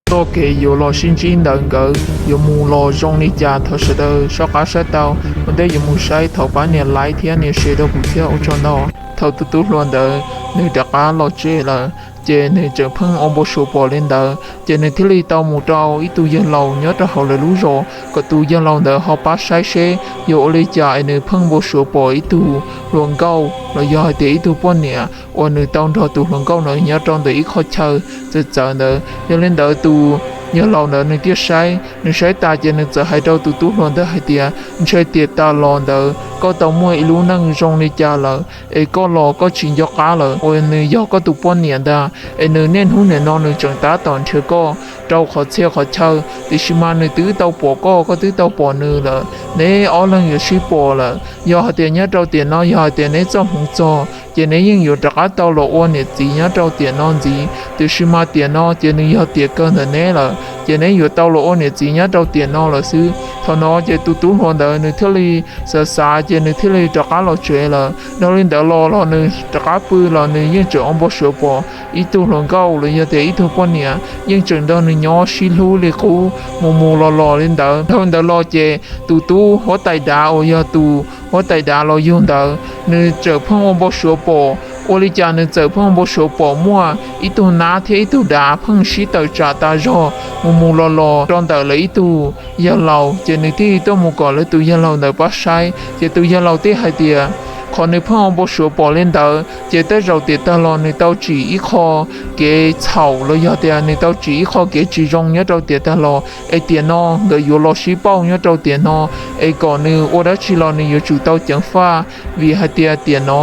Txoj kev yuav los sib ntsib ntawd nkawd yuav mus los zoo li cas, thov sawv daws soj qab saib tau. Ua ntej yuav mus saib, thov pab nias like thiab nias share rau kuv thiab, ua tsaug ntau. Thaum tus tub hluas ntawd nws rov qab los tsev lawm, ces nws tseem pheej ua npau suav pom li ntawd, ces nws thiaj li tau mus rau ib tug yawg laus nyob rau hauv lawv lub zos kom tus yawg laus ntawd ho pab saib seb yog ua li cas es nws pheej npau suav pom ib tug hluas nkauj los yog hais tias ib tug poj niam uas nws tau nrog tus hluas nkauj ntawd nyob rau ntawm ib qho chaw txawv txawv ntawd. Yog li ntawd tus yawg laus ntawd nws thiaj saib, nws saib tas ces nws txawm hais rau tus tub hluas ntawd hais tias, ntshai tias tas los ntawd koj tau muaj ib lub neej zoo li cas lawm es koj los koj tsis nco qab lawm uas nws yog koj tus poj niam ntag, es nws niaj hnub nim no nws tseem tab tom nrhiav koj rau qhov txhia qhov chaw, tiam sis mas nws twb tau pom koj, koj twb tau pom nws lawm. Neb ob leeg yuav sib pom lawm. Yog hais tias nyob rau tiam no yog hais tias neb txoj hmoov txog ces neb yeej yuav rov qab tau los ua niam txiv nyob rau tiam no ntxiv, tiam sis mas tiam no ces nws yog tiam kawg ntawm neb lawm, ces neb yuav tau los ua niam txiv nyob rau tiam no lawm xwb. Thaum no ces tus tub hluas ntawd nws thiaj li xav xav ces nws thiaj li rov qab los tsev lawm. Dhau li ntawd los los nws rov qab pw los nws yeej tseem ua npau suav pom ib tug hluas nkauj los yog tias ib tug poj niam yeej tseem nrog nws nyob sib hlub li qub mus mus los los li ntawd. Dhau li ntawd los ces tus tub huab tais dav uas yog tus huab tais dav los yug ntawd nws txawm pheej ua npau suav pom. Ua li cas nws txawm pheej ua npau suav pom muaj ib tug nab thiab ib tug dav pheej sib tawm tsam tas zog mus mus los los rau ntawm lawv ib tug yawg laus, ces nws thiaj tuaj mus kom lawv tus yawg laus ntawd pab saib. Ces tus yawg laus thiaj hais tias qhov nws pheej ua npau suav pom li ntawd ces tej zaum tiam tag los nws tau tsim ib qho kev txhaum los yog tias nws tau tsim ib qho kev tsis zoo nyob rau tiam tag los, es tiam no nkawd yuav los sib pauj nyob rau tiam no, es kom nws ua dab tsi los nws yuav tsum tau ceev faj, vim hais tias tiam no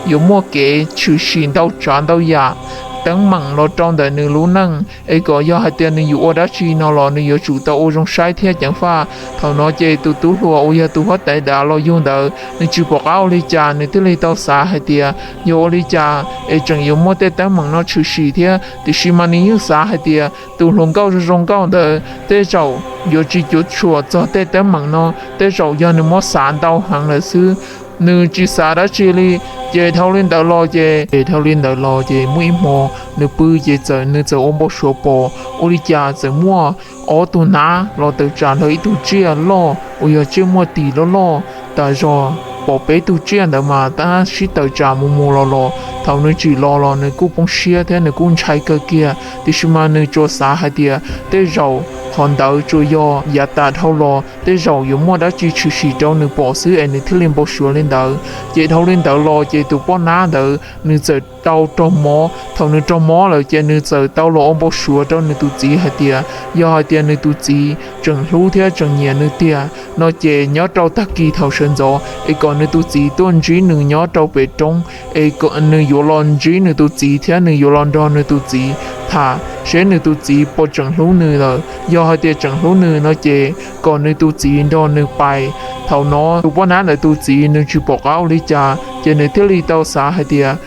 yuav muaj kev tshwm sim ntau tsav ntau yam teeb meem los rau ntawm nws lub neej, es kom yog hais tias nws yuav ua dab tsi no los nws yuav tsum tau ua zoo saib thiab ceev faj. Thaum no ces tus tub hluas uas yog tus huab tais dav los yug ntawd nws tsis pom qab ua li cas, nws thiaj li tau xav hais tias yog ua li cas es tseem yuav muaj tej teeb meem no tshwm sim thiab, tiam sis mas nws yeej xav hais tias tus hluas nkauj zoo zoo nkauj ntawd tej zaum yuav tsis cuam tshuam txog tej teeb meem no, tej zaum yog nws muab xav ntau heev lawm xwb, nws tsis xav dab tsi li. Ces dhau li ntawd los ces, ces dhau li ntawd los ces muaj ib hmo nws pw ces txawm nws txawm ua npau suav pom ua li cas txawm muaj ob tug nab los tawm tsam nrog ib tug tsiaj loj uas yog tsiaj muaj tis loj loj tas zog, pom peb tug tsiaj ntawd mas tab sib tawm tsam mus mus los los. Thaum nws tsim los los nws kuj poob siab thiab nws kuj ntshai kawg kiag, tiam sis mas nws tsuas xav hais tias tej zaum qhov ntawd tsuas yog yav tas dhau los, tej zaum yuav muaj dab tsi tshwm sim rau nws pom xwb es nws thiaj li npau suav li ntawd. Ces dhau li ntawd los ces tus poj nab ntawd nws txawm tau raug mob. Thaum nws raug mob lawm ces nws txawm tau los ua npau suav rau nws tus txiv hais tias yog hais tias nws tus txiv tseem hlub thiab tseem nyiam nws tiag no ces nyob rau tag kis thaum sawv ntxov es kom nws tus txiv tuaj ntsib nws nyob rau pem roob, es nws yuav los ntsib nws tus txiv thiab nws yuav los nrog nws tus txiv tham seb nws tus txiv puas tseem hlub nws lawm. Yog hais tias tseem hlub nws no ces kom nws tus txiv nrog nws pais. Thaum no tus poj nab ntawd tus txiv nws tsis pom qab ua li cas ces nws thiaj li tau xav hais tias,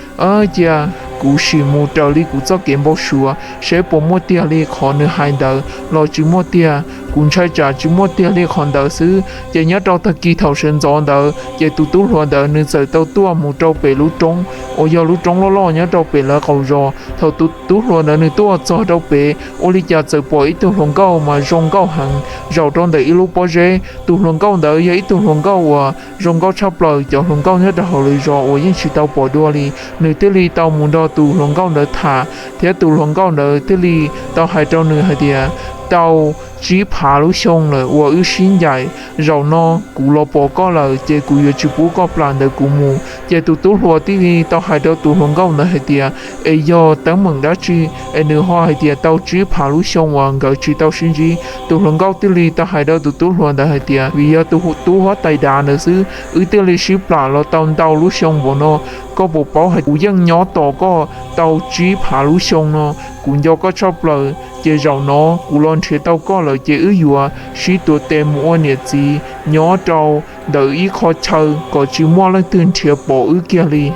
cia kuv sim mus raws li kuv txoj kev npau suav seb puas muaj tiag li qhov nws hais ntawd los tsis muaj tiag. Kuv ntshai tsam tsis muaj tiag li qhov ntawd xwb. Ces nyob rau tag kis thaum sawv ntxov ntawd ces tus tub hluas ntawd nws txawm tau tuaj mus rau pem lub roob uas yog lub roob loj loj nyob rau pem lawv qaum zos. Thaum tus tub hluas ntawd nws tuaj txog rau pem, ua li cas txawm pom ib tug hluas nkauj mas zoo nkauj heev zaum rau ntawm ib lub pob zeb. Tus hluas nkauj ntawd yog ib tug hluas nkauj uas zoo nkauj tshaj plaws cov hluas nkauj nyob rau hauv lawv zos uas yeej tsis tau pom dua li. Nws thiaj li tau mus nrog tus hluas nkauj ntawd tham thiab tus hluas nkauj ntawd thiaj li tau hais rau nws hais tias, tau tsib phav lub xyoo lawm uas wb sib ncaim, zaum no kuv los pom koj lawm ces kuv yuav tsis pub koj plam ntawm kuv mus. Ces tus tub hluas thiaj li tau hais rau tus hluas nkauj ntawd hais tias, es yog teeb meem dab tsi es nws ho hais tias tau tsib phav lub xyoo uas nkawd tsis tau sib ntsib? Tus hluas nkauj thiaj li tau hais rau tus tub hluas ntawd hais tias, vim yog tus tub huab tais dav ntawd xwb, wb thiaj li sib plam los tau ntau lub xyoo npaum no. Koj puas paub hais kuv yeej nyob tos koj tau tsib phav lub xyoo no, kuv nco koj tshaj plaws, ces zaum no kuv los nrhiav tau koj lawm ces wb yuav sib tuav tes mus ua niam txiv nyob rau ntawm ib qho chaw kom tsis muaj leej twg nrhiav pom wb kiag li.